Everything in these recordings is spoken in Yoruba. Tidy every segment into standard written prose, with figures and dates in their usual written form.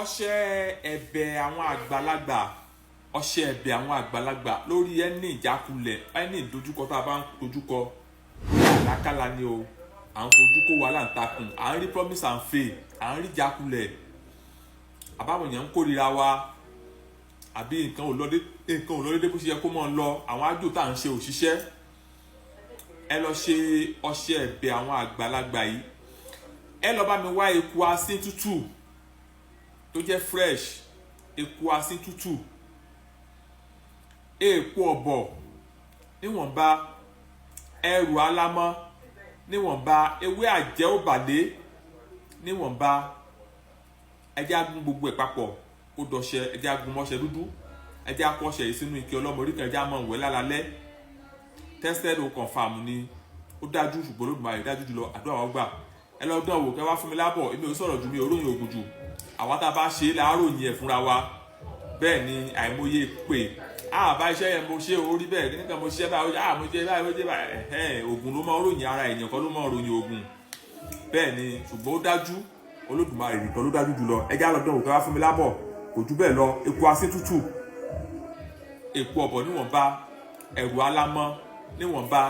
Ọṣẹ ẹ̀bẹ̀ àwọn àgbàlagbà, ọṣẹ ẹ̀bẹ̀ àwọn àgbàlagbà lórí ẹni ìjákulẹ̀, ẹni ìdojúkọ tá a bá ń dojúkọ, bóyá àlákàlà ni o, à ń fojú kó wàhálà ń takùn, à ń rí promise and fail, à ń rí ìjákulẹ̀, àbáwọn èèyàn ń kórìíra wa, àbí nǹkan ò lọ dédé bó ṣe yẹ kó mọ́ ọ lọ, àwọn ájò tá à ń ṣe òṣìṣẹ́. Ẹ lọ ṣe ọṣẹ ẹ̀bẹ̀ àwọn àgbàlagbà yìí. Ẹ lọ bá mi wá eku asín tútù tó jẹ́ fresh, eku asín tútù, èèpo ọ̀bọ̀ níwọ̀nba, ẹrù alámọ́ níwọ̀nba, ewé àjẹ́ òbàlé níwọ̀nba. Ẹ jẹ́ á gún gbogbo ẹ̀ papọ̀ kó dọṣẹ. Ẹ jẹ́ á gún mọ́ṣẹ dúdú. Ẹ jẹ́ á kó ọṣẹ yìí sínú ike ọlọ́mọ orí kan. Ẹ jẹ́ á máa wẹ̀ lálálẹ́. Tested o, confirm ni, ó dájú, ṣùgbọ́n Olódùmarè dájú jùlọ. Àdúrà wa gbà. Ẹ lọ dán wò, kẹ́ wá fún mi lábọ̀. Èmi ò sọ̀rọ̀ ju, mi ò ròyìn ògùn jù. Àwa tá a bá ṣe é láàárọ̀ yẹn ẹ̀ fúnra wa. Bẹ́ẹ̀ ni, àìmọye pé àbá iṣẹ́ yẹn mo ṣe orí bẹ́ẹ̀ nígbà mo ṣiṣẹ́ báyìí, mo ṣe báyìí, mo ṣe báyìí. Ẹ̀hẹ́n, ògùn ló máa ń ròyìn ara èèyàn kan, ló máa ń ròyìn ògùn. Bẹ́ẹ̀ ni, ṣùgbọ́n ó dájú, Olódùmarè nìkan ló dájú jùlọ. Ẹ já lọ dán wò, kẹ́ wá fún mi lábọ̀. Kò jù bẹ́ẹ̀ lọ. Eku asín tútù, èpo ọ̀bọ̀ níwọ̀nba, ẹ̀rù alámọ́ níwọ̀nba,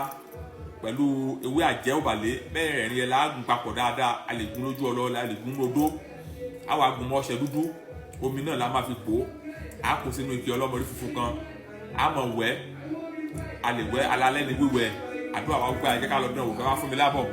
pẹ̀lú ewé àjẹ́ òbàlé, mẹ́rẹ̀ẹ̀rin ẹ̀ láàgùn papọ̀ dáadáa. A lè gún lójú ọlọ́, a lè gún lódó. A wà gún mọ́ṣẹ́ dúdú, omi náà la máa fi pò ó. A kó sínú ike ọlọ́mọrí funfun kan, a mọ̀ wẹ́. A lè wẹ́ alalẹ́ ní wíwẹ̀. Àdúrà wa gbà. Ẹ jẹ́ ká lọ dán wò, ká wá fún mi lábọ̀.